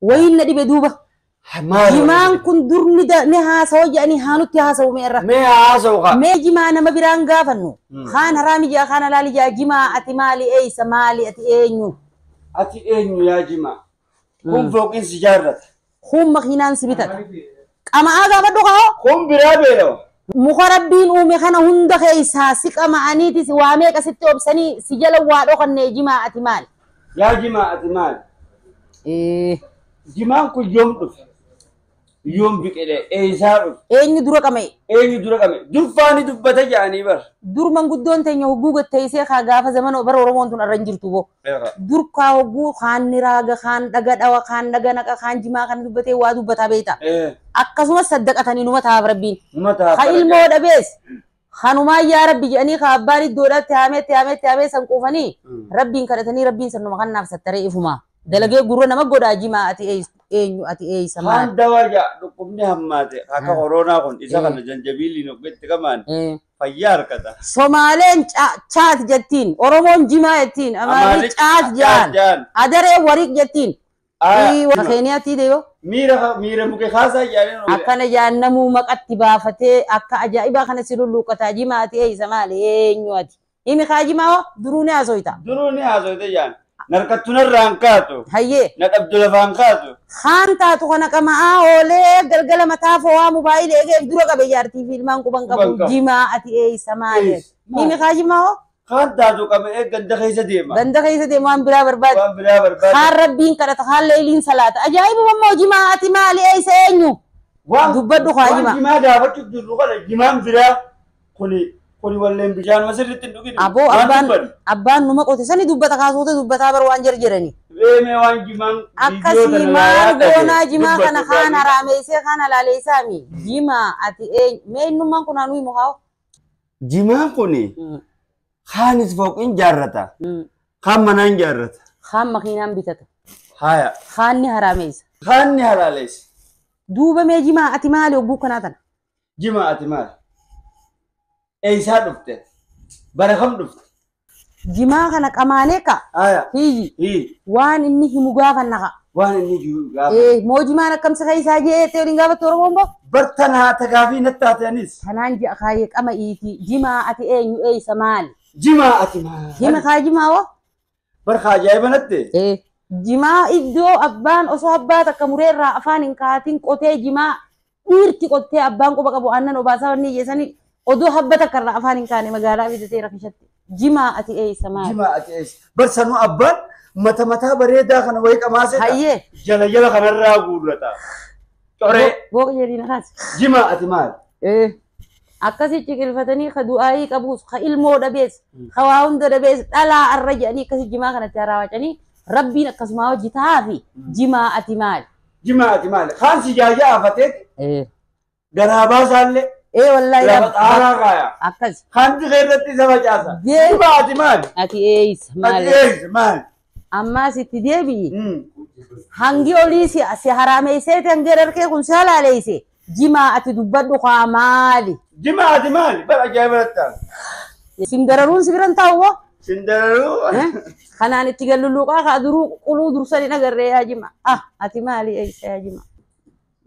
Wayiin na dhibe duuba. Jimaan kun dur ni haasawa jedhanii haanutti haasawu mee irra. Mee haasawu kaa. Mee jimaa nama biraan gaafannu. Kaan haraami jaa kaan halaali jaa jimaa ati maali eeysa maali ati eenyu. Ati eenyu yaa jimaa. Kun fooqiin si jaarrata. Kun makiinaan si bitata. Qama'aa gaafadhu kaa. Kun biraa beelawa. Muka rabbiin uume kana hunda keessaa si qama'aniitis waa meeqa sitti obsanii si jala waa dhokannee jimaa ati maali. Yaa jimaa ati maali. Jimaan kun yoom dhufe? Yoom biqilee? Eessaa dhufe? Eenyu dura qama'e? Eenyu dura qama'e? Dur faani dubbata jedhanii bar. Dur manguddoon teenya hogguu gatteessee kaa gaafa zamana bara Oromoon tun arra hin jirtu boo. Dur kaa hogguu kaan ni raaga, kaan dhaga dhawa, kaan dhaga naqa, kaan jimaa kana dubbatee waa dubbataa beekta. Akkasumas saddaqatanii numa taa'aaf rabbiin. Numa taa'aaf. Ka ilmoo dhabees kanumaa yaa rabbi jedhanii ka abbaan iddoodhaatti haamee haamee haamee san quufanii rabbiin kadhatanii rabbiin san numa kannaaf sattaree ifumaa. Dalagee gurra nama godhaa jimaa ati eenyu ati eeysa maali. Kaan dawaa jaa dhukkubni hammaate akka koronaa kun isa kana janjabiiliin ogetti qamaan fayyaa harkata. Somaaleen chaat jettiin, Oromoon jimaa jettiin, Amaarri caat jaan, Adaree wariq jettiin. Keeniyaatti deebi'u. Miira muke kaasaa jedhanii. Akkana jaannamuu maqatti baafatee akka ajaa'ibaa kana si lulluuqataa jimaa ati eeysa maali eenyu ati. Himi kaa jimaa hoo duruu ni haasoyta. Duruu ni haasoyta jaan. Narkattu narraan kaatu. Hayyee. Na dhabdu lafaan kaatu. Kaan taatu kana qama'aa oolee galgala mataa fo'aa mobaayilii eegeef dura qabe jaartii fi ilmaan quban qabu jimaa ati eeysa maali. Himi kaa jimaa hoo. Kaan taatu qabee ganda keessa deema. Ganda keessa deema waan biraa barbaade. Waan biraa barbaade. Kaan rabbiin kadhata kaan leeliin salaata. Ajaa'iba ammoo jimaa ati maali eeysa eenyu. Dubbadhu kaa jimaa. Waan jimaa gaafachuu jirru kana jimaan biraa kuni kuni walleen bishaan sirriitti hin dhugin. Aboo abbaan numa qote sani dubbata kaasuuta dubbataa bar waan jarjarani. Beemee waan jimaan. Akkasii maal goonaa jimaa kana kaan haraameessee kaan halaaleessaami. Jimaa ati eenyu mee innummaan kun haanuu himu haa. Jimaan kuni. Kaanis fooqiin jaarrata. Kaan manaan jaarrata. Kaan makiinaan bitata. Haya. Kaan ni haraameessa. Kaan ni halaaleessa. Duuba mee jimaa ati maali hogguu kanaa tana? Jimaa ati maali? Eessaa dhufte? Bara kam dhufte? Jimaa kana qamaanee ka? Haya. Hiyyi. Waan inni himu gaafanna ka. Waan inni himu gaafanna. Moo jimaan akkamsi keessaa jeettee waliin gaafattu Oromoon boo? Bartan haa tagaafii natti haate anis. Tanaan ji'a kaayee qama'iiti. Jimaa ati eenyu eessa maali? Jimaa ati maali? Hima kaa jimaa hoo? Barka ajaa'iba natti? Jimaa iddoo abbaan osoo abbaa takka mureerraa afaan hin kaatin qotee jimaa dhiirti qottee abbaan quba qabu aannan obaasaa wanni ijjeessanii odoo habba takka irraa afaan hin kaane magaalaa bitatee rakishatti. Jimaa ati eessa maali? Jimaa ati eessa? Barsanuu abbaan mata mataa bareedaa kana wayii qamaasee Hayyee. Jala jala kanarraa guurrata. Coree. Booqa jedhiin kaas. Jimaa ati maali? Akkasii ciqilfatanii ka du'aayii qabuus ka ilmoo dhabees ka waa hunda dhabees dhalaa arra jedhanii akkasii jimaa kanatti haraawacanii rabbiin akkasumaa hojii ta'aafi jimaa ati maali? Jimaa ati maali? Kaan si jaajaa afateeti. Garaa baasaallee. Wallaahi. Lafa xaaraa kaaya. Akkas. Kaan dirree irratti isa facaasa. Jimaa ati maali? Ati eessa maali? Ati eessa maali? Ammaas itti deebi'i. Hangi olii si haraameesseeti hangi harkee kun si halaaleesse. Jimaa ati dubbadhu kaa maali? Jimaa ati maali? Bara ajaa'iba natti ta'a. Sindararuun si biran taa'u moo? Sindararuu. Kanaan itti gallulluuqaa kaa duruu quluu dursanii agarree yaa jimaa. Ah ati maali eessa yaa jimaa?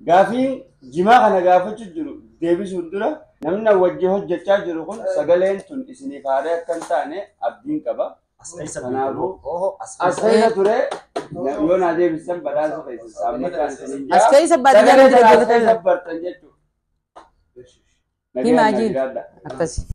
Gaafiin jimaa kana gaafachuu jiru deebisuun dura namni wajjin hojjechaa jiru kun sagaleen tun isiniif haaree akka hin taane abdiin qaba. Kanaafuu as keessa ture yoo naa deebisan badhaasa keessa saammataan isiniin jaa. As keessa baadiyyaa Sagalee kana as keessa bartan jechuudha. Himaa jiru. Akkasi.